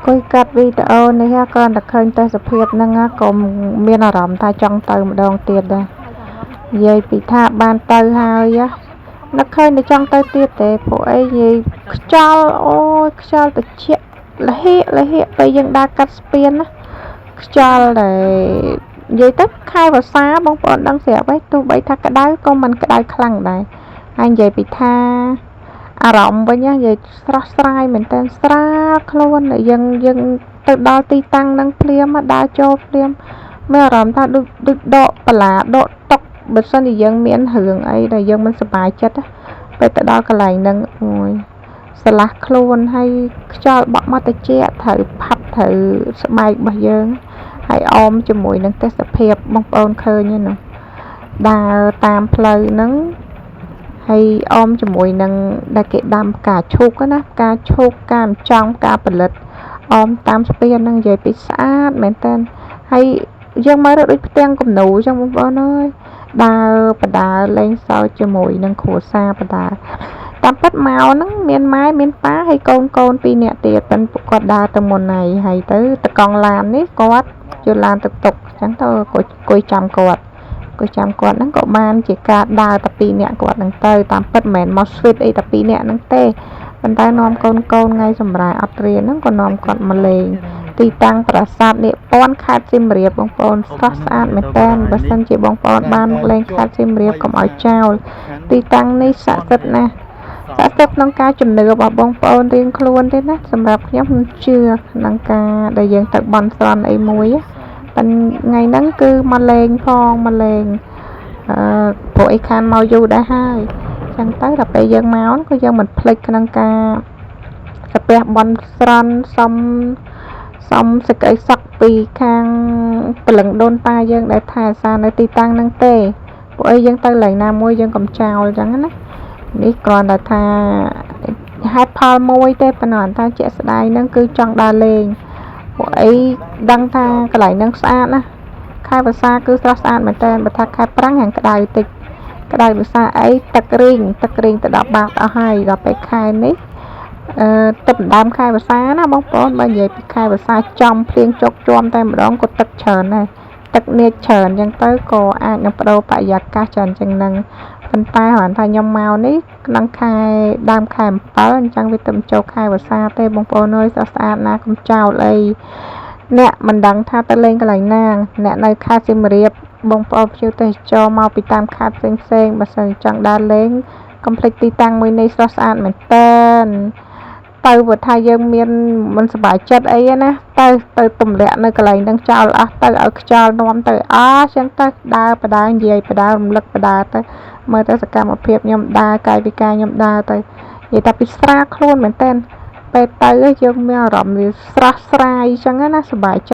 គួយកាត់វីដេអូនេះគ្រាន់តែឃើញទេសភាពហ្នឹងក៏មានអារម្មណ៍ថាចង់ទៅម្ដងទៀតដែរនិយាយពីថាបានទៅហើយនឹកឃើញតែចង់ទៅទៀតទេព្រោះអីនិយាយខ្យល់អូយខ្យល់ត្រជាក់លហៀកលហៀកពេលយើងដើរកាត់ស្ពានណាខ្យល់ដែលនិយាយទៅខែវស្សាបងប្អូនដឹងស្រាប់ហើយទោះបីថាក្តៅក៏មិនក្តៅខ្លាំងដែរហើយនិយាយពីថាអារម្មណ៍វិញនិយាយស្រស់ស្រាយមែនតើស្រាលខ្លួនយើងយើងទៅដល់ទីតាំងនឹងភ្លាមដើរចូលភ្លាមមានអារម្មណ៍ថាដូចដូចដកបន្លាដកតុកបើសិនជាយើងមានរឿងអីដែលយើងមិនសប្បាយចិត្តពេលទៅដល់កន្លែងហ្នឹងអូយស្រឡះខ្លួនហើយខ្យល់បក់មកតិចត្រូវផាប់ត្រូវស្បែករបស់យើងហើយអមជាមួយនឹងទេសភាពបងប្អូនឃើញហ្នឹងដើរតាមផ្លូវហ្នឹងហើយអមជាមួយនឹងដែលគេដាំផ្កាឈូកណាផ្កាឈូកផ្កាម្ចង់ផ្កាផលិតអមតាមស្ពានហ្នឹងនិយាយពីស្អាតមែនតើហើយយើងមើលទៅដូចផ្ទាំងគំនូរចឹងបងប្អូនអើយដើរបដើលេងសើចជាមួយនឹងគ្រួសារបដើតាមពិតមកហ្នឹងមានម៉ែមានប៉ាហើយកូនកូនពីរនាក់ទៀតប៉ិនពួកគាត់ដើរទៅមុនហើយហើយទៅតកង់ឡាននេះគាត់យកឡានទៅទុកអញ្ចឹងទៅអង្គុយចាំគាត់អង្គុយចាំគាត់ហ្នឹងក៏បានជាការដើរតែពីរនាក់គាត់ហ្នឹងទៅតាមពិតមិនមែនមក sweet អីតែពីរនាក់ហ្នឹងទេប៉ុន្តែនាំកូនកូនថ្ងៃសម្រាយអត់រៀនហ្នឹងក៏នាំគាត់មកលេងទីតាំងប្រាសាទនាគព័ន្ធខេត្តសៀមរាបបងប្អូនស្រស់ស្អាតមែនតើបើសិនជាបងប្អូនបានមកលេងខេត្តសៀមរាបកុំឲ្យចោលទីតាំងនេះស័ក្តិសិទ្ធិណាស់ស័ក្តិសិទ្ធិក្នុងការជំនឿរបស់បងប្អូនរៀងខ្លួនទេណាសម្រាប់ខ្ញុំខ្ញុំជឿក្នុងការដែលយើងទៅបន់ស្រន់អីមួយប៉ុន្តែថ្ងៃហ្នឹងគឺមកលេងផងមកលេងអឺព្រោះអីខានមកយូរដែរហើយចឹងទៅដល់ពេលយើងមកក៏យើងមិនភ្លេចក្នុងការសាពះបន់ស្រន់សុំសុំសេចក្តីសុខពីខាងព្រលឹងដូនតាយើងដែលថែរក្សានៅទីតាំងហ្នឹងទេពួកអីយើងទៅកន្លែងណាមួយយើងកុំចោលអញ្ចឹងណានេះគ្រាន់តែថាហេតុផលមួយទេប៉ុន្តែថាជាក់ស្ដែងហ្នឹងគឺចង់ដើរលេងពួកអីដឹងថាកន្លែងហ្នឹងស្អាតណាខែវស្សាគឺស្រស់ស្អាតមែនតើបើថាខែប្រាំងហាងក្តៅតិចក្តៅភាសាអីទឹករីងទឹករីងទៅដល់បាតអស់ហើយដល់ពេលខែនេះអឺទឹកដើមខែវស្សាណាបងប្អូនបើនិយាយពីខែវស្សាចំភ្លៀងជោកជាំតែម្ដងក៏ទឹកច្រើនដែរទឹកនាចច្រើនអញ្ចឹងទៅក៏អាចនឹងបដូរបរិយាកាសច្រើនជាងនឹងប៉ុន្តែគ្រាន់ថាខ្ញុំមកនេះក្នុងខែដើមខែ7អញ្ចឹងវាទៅចូលខែវស្សាទេបងប្អូនអើយស្រស់ស្អាតណាស់កុំចោលអីអ្នកមិនដឹងថាទៅលេងកន្លែងណាអ្នកនៅខេត្តសៀមរាបបងប្អូនភ្ញៀវទេសចរមកពីតាមខេត្តផ្សេងផ្សេងបើសិនចង់ដើរលេងកុំភ្លេចទីតាំងមួយនេះស្រស់ស្អាតមែនតើទៅព្រោះថាយើងមានមិនសប្បាយចិត្តអីណាទៅទៅទម្លាក់នៅកន្លែងហ្នឹងចោលអស់ទៅឲ្យខ្យល់នាំទៅអស់ចឹងទៅដើរបដើនិយាយបដើរំលឹកបដើទៅមើលទៅសកម្មភាពខ្ញុំដើរកាយវិការខ្ញុំដើរទៅនិយាយតែពីស្រាលខ្លួនមែនតើពេលទៅយើងមានអារម្មណ៍ស្រស់ស្រាយចឹងណាសប្បាយចិត្ត។